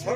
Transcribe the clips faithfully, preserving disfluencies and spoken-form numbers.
Pai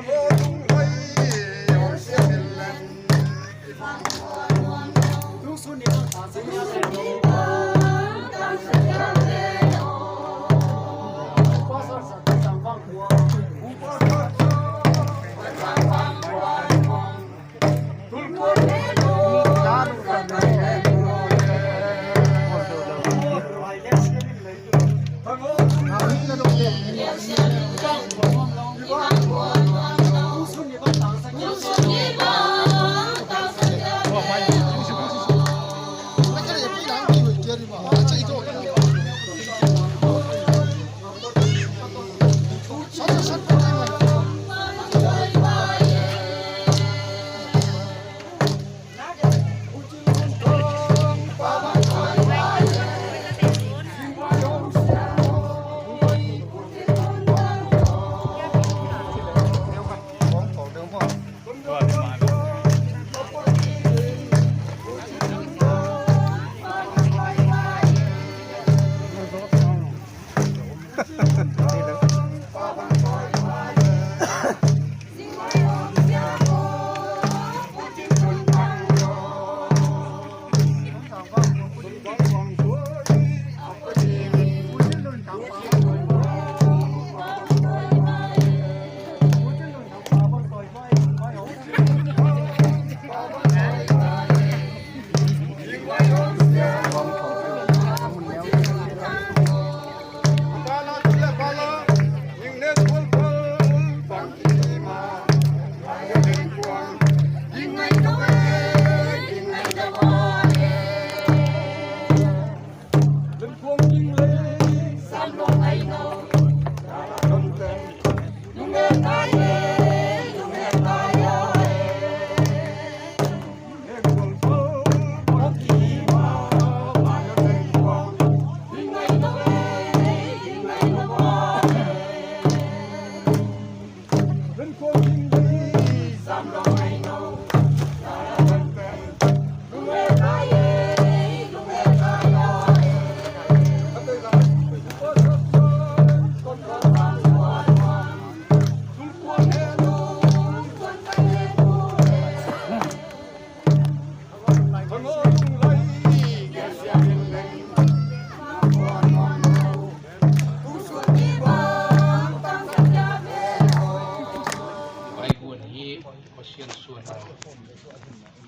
guan hi Pasian suan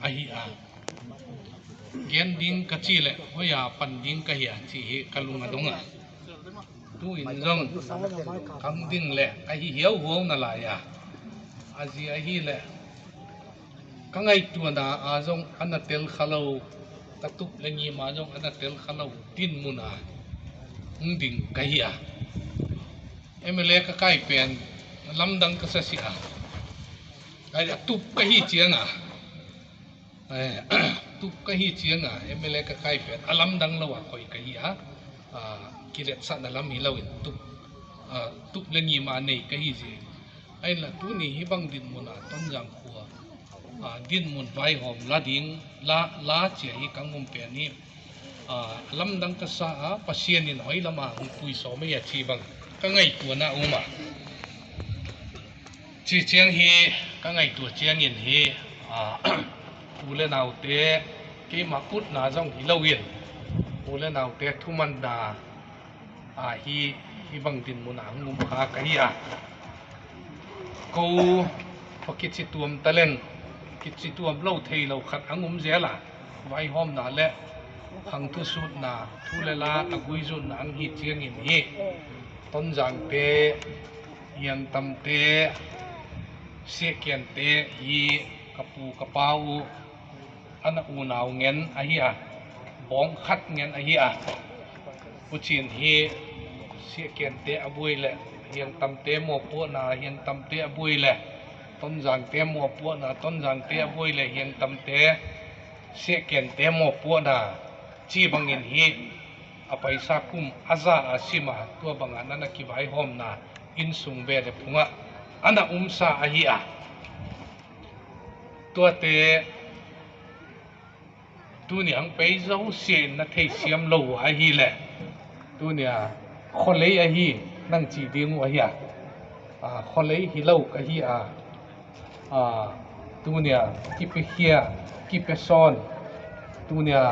ahi a, gen ding ka ci leh hoih a pan ding ka hi a ci hi ka lung a dong a. Tu in zong kang ding leh ka hi hiauhuau na lai a, a zi ahi leh ka ngaihtuahna a zong a na tel kha lo, ka tup le ngim a zong a na tel kha lo dinmun a hong ding ka hi a. M L A ka kai pen lamdang ka sa si a, a tup ka hi ciang a, eh, tup ka hi ciang a M L A ka kai pen a lamdang lo a koih ka hi a, ah, kiletsahna lam hi lo in tup, ah, tup le ngim a nei ka hi zi. Ahi lah tuni hih bang dinmun a Tonzang khua, ah, dinmun vaihawm la ding, la, la ci a hi ka ngum pen hi, ah, lamdang ka sa a, Pasian in hoih lam a hong pui sawm hi a ci bang ka ngaihtuahna um a. Ci ciang hi ka ngaihtuah ciangin hi, ah, u le naute keimah utna zong hi lo in, u le naute thumanna a hi, hih bang dinmun a hong um kha ka hi a. Ko, ko kici tuam taleng, kici tuam lo thei lo khat hong um zel a, vaihawmna le hong thusutna, thu le la a guizutna hong hi ciangin hi, Tonzangte, Hiangtamte, Siahkiante hi ka pu ka pa uh a na unau ngen ahi a, bawng khat ngen ahi a. Pu Cin hi Siahkiante a buai le Hiangtamte mawhpuahna, Hiangtamte a buai le Tonzangte mawhpuahna, Tonzangte a buai le Hiangtamte, Siahkiante mawhpuahna ci bangin hi a paisa kum a za a sim a, tua bangah na na kivaihawmna innsung ve le phungah a na umsa ahi a. Tuate tuni hong pei zosia in na theisiam lo uh ahi leh, tuni a khualei ahi nang ci ding uh ahi a. Aa, khualei hi lo ka hi a, aa, tunia kipiakhia, kipiasawn, tunia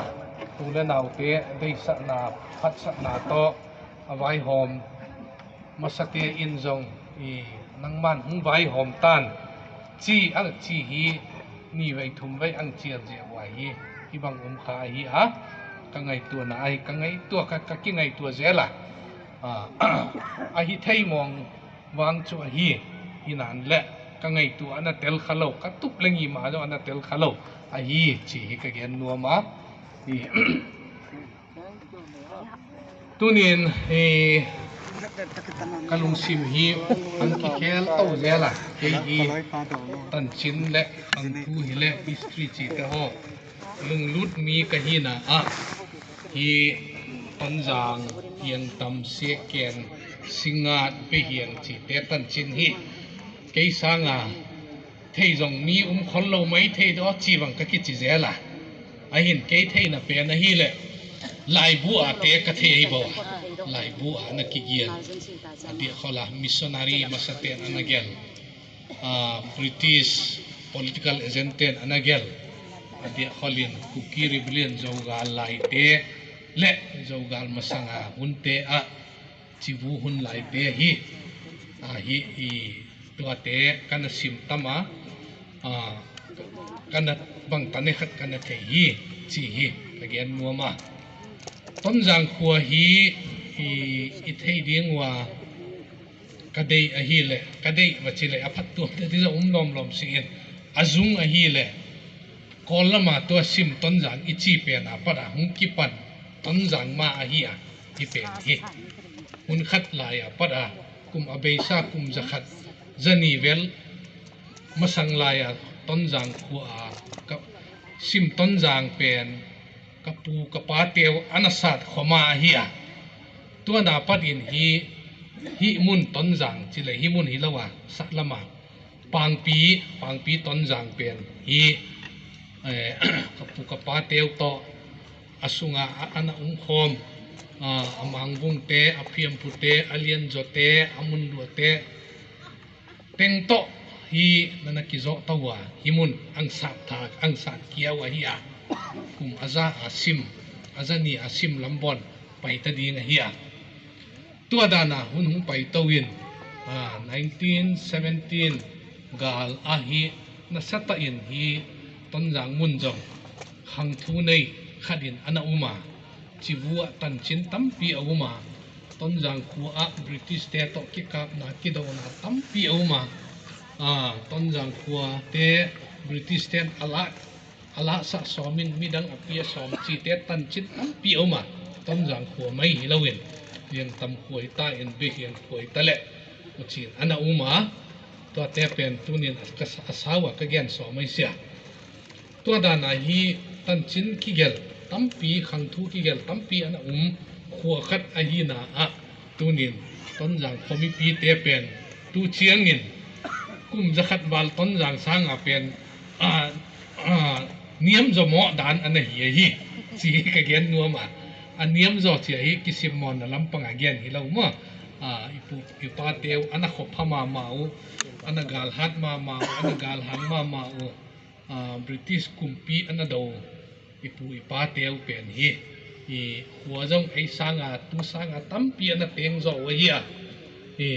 u le naute deisakna, phatsakna tawh a vaihawm masate in zong i nangman hong vaihawm tan ci a ci hi. Ni vei thum vei ang cian zia uh ahi, hibang um kha ahi a, ka ngaihtuahna ahi, ka ngaihtuah, ka, ka kingaihtuah zel a, a, ahi thei mawng vang cu ahi, hi nan le ka ngaihtuah a na tel kha lo, ka tup le ngima zong a na tel kha lo ahi ci hi ka gen nuam a. Hi. Tunin hi ka lungsim hi an kikhel to zel a, kei hi tancin le khangthu hi le history cite haw lunglut mi ka hina ah hi Tonzang, Hiangtam, Siahken, Singngat, Behiang cite tancin hi kei sanga thei zong mi um khol lo mai thei daw ci bang ka kici zel a. Ahin kei theihna pen ahileh laibu a te ka thei ahi bo a, laibu a na kigial a diah khol a, missionary masaten a na gel, a, British political agent ten a na gel a diah kholin Kuki Rebellion Zogal laite le Zogal masanga hunte ah civu hun laite hi. A, hi i tuate ka na sim tam a, a, ka na bangtan e khat ka na thei hi ci hi ka gen nuam a. Tonzang khua hi i, i thei ding ua ka deih ahileh, ka deih va cileh a phattuamte ti zong um lawmlawm si in, a zung ahileh Kawl lama tua sim Tonzang i ci pen a pat a hong kipan Tonzang ma ahi a, hi pen hi. Hun khat lai a pat a kum a beisa kum zakhat zani vel masang lai a Tonzang khua a ka sim Tonzang pen ka pu ka pate uh a na sat khua ma ahi a. Tua na pat in hi, hi mun Tonzang cileh hi mun hi lo a, sah lama Pangpi, Pangpi Tonzang pen hi, eh, ka pu ka pate uh tawh a sunga a, a na umkhawm, a, a Mangvungte, a Phiamphute, a Lianzawte, a Munluate, teng tawh hi na na kizawh to a, hi mun ang sat thak, ang sat kiau ahi a, kum a za a sim, a za ni a sim lam bawn paita ding ahi a. Tua dana hun hong paito in, a, nineteen seventeen gal ahi, na sata in hi Tonzang mun zong khangthu nei khat in a na um a, civu ah tancin tampi a um a, Tonzang khua ah British te tawh kikapna, kidona tampi a um a, a, Tonzang khua te British ten a lah, a lahsah sawm in midang a pia sawm cite tancin tampi a um a, Tonzang khua mai hi loin, Liangtam khua hi ta in, Behiang khua hi ta leh, Kucin a na um a, tuate pen tunin a, a sau a ka gen sawm ahi sia. Tua dana hi tancin kigel tampi, khangthu kigel tampi a na um khua khat ahina ah tunin Tonzang khuamipite pen tu ciangin kum zakhat val Tonzang sanga pen, a, a, niamzaw mawh dan a na hi ahi ci hi ka gen nuam a. A niamzaw ci ahi kisim mawhna lampang a gen hi lo maw. A, i pu i pate uh a na khuapha mahmah uh, a na galhat mahmah uh, a na galhang mahmah uh. A, British kumpi a na do i pu i pate uh pen hi, i khua zong ei sanga tu sanga tampi a na tengzawh uh ahi a, i,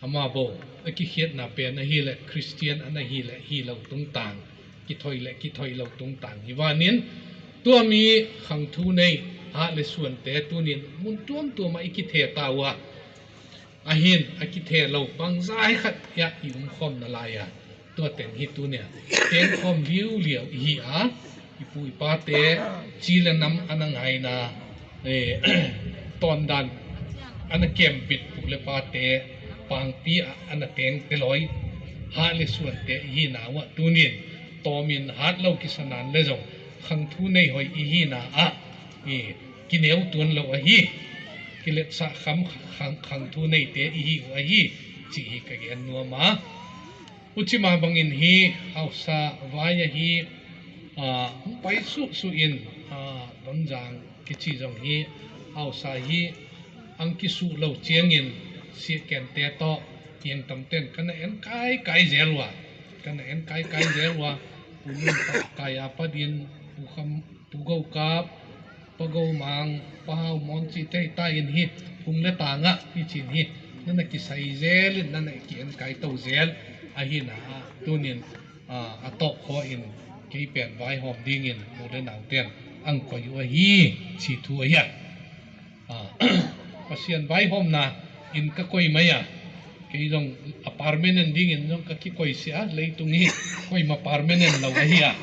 ama bo a kikhiatna pen ahileh Khristian a na hileh hi lo tungtang, kithoih leh kithoih lo tungtang hi vanin tua mi khangthu nei hah le suante tunin mun tuamtuamah i kithe ta uh a, ahin a kithe lo bangzai khat hiah i umkhawm na lai a, tua teng hi tunia tengkhawm liuliau i hi a, i pu i pate ci le nam a na ngaina, eh, tawndan a na kembit pu le pate pangpi ah a na tengte lawi hah le suante i hina uh ah tunin tawmin hat lo kisanan le zong khangthu nei hoih i hina ah i kineu tuan lo ahi, kiletsah kham khang, khangthu neite i hi uh ahi ci hi ka gen nuam a. Ucima bangin hi hausa vai ahi, a, hong pai suhsuh in, a, Tonzang kici zong hi hausa hi ang kisuh lo ciangin Siahkente tawh Kiang tamten ka na en kaikai zel uh a, ka na en kaikai zel uh a, Pu Lun Tah Kai a patin, Pu Kham, Pu Go Kap, Pa Go Mang, Pa Hau Mon ci te ta in hi, hung le tangah hi cin hi, na na kisai zel in, na na ki en kai to zel ahi na a, tunin a, a tawp khaw in kei pen vaihawm dingin u le nauten ang koi uh ahi, ci thu ahi a. A, Pasian vaihawmna in ka koi mai a, kei zong a permanent dingin zong ka kikoi sia, leitung hi koima permanent lo ahi a.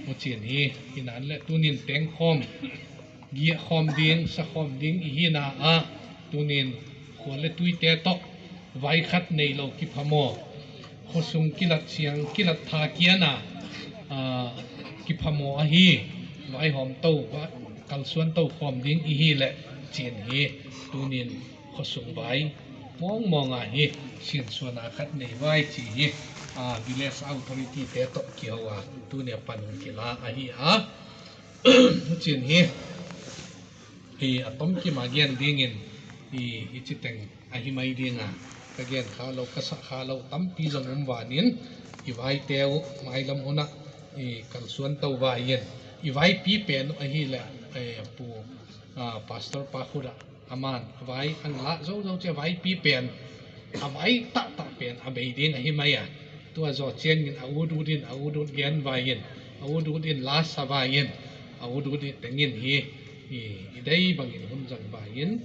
Mu cin hi, inan le tunin tengkhawm, giahkhawm ding, sakhawm ding i hina ah, tunin khua le tuite tawh vai khat nei lo kiphamaw, khuasung kilat siang, kilat tha kiana, a, kiphamaw ahi, vaihawm to, va, kalsuan to khawm ding i hi leh cin hi, tunin khuasung vai mawngmawng a hi, sinsuana khat nei vai ci hi, a, village authority te tawh kiho a, tunia pan hong kila ahi a, cin hi. I a tomkim a gen dingin i, i citeng ahi mai dinga, ka gen kha lo, ka sah kha lo tampi zong um vanin, i vaite uh mailam hunah i kalsuan to vai in, i vaipi pen uh ahi le, eh, Pu, ah, Pastor Pa Khut ah, aman a vai ang lah zozo cia vaipi pen a vai tahtah pen a bei ding ahi mai a, tua zaw ciangin a ut ut in, a ut ut gen vai in, a ut ut in la sa vai in, a ut ut in tengin hi, i, i dei bangin hun zang vai in,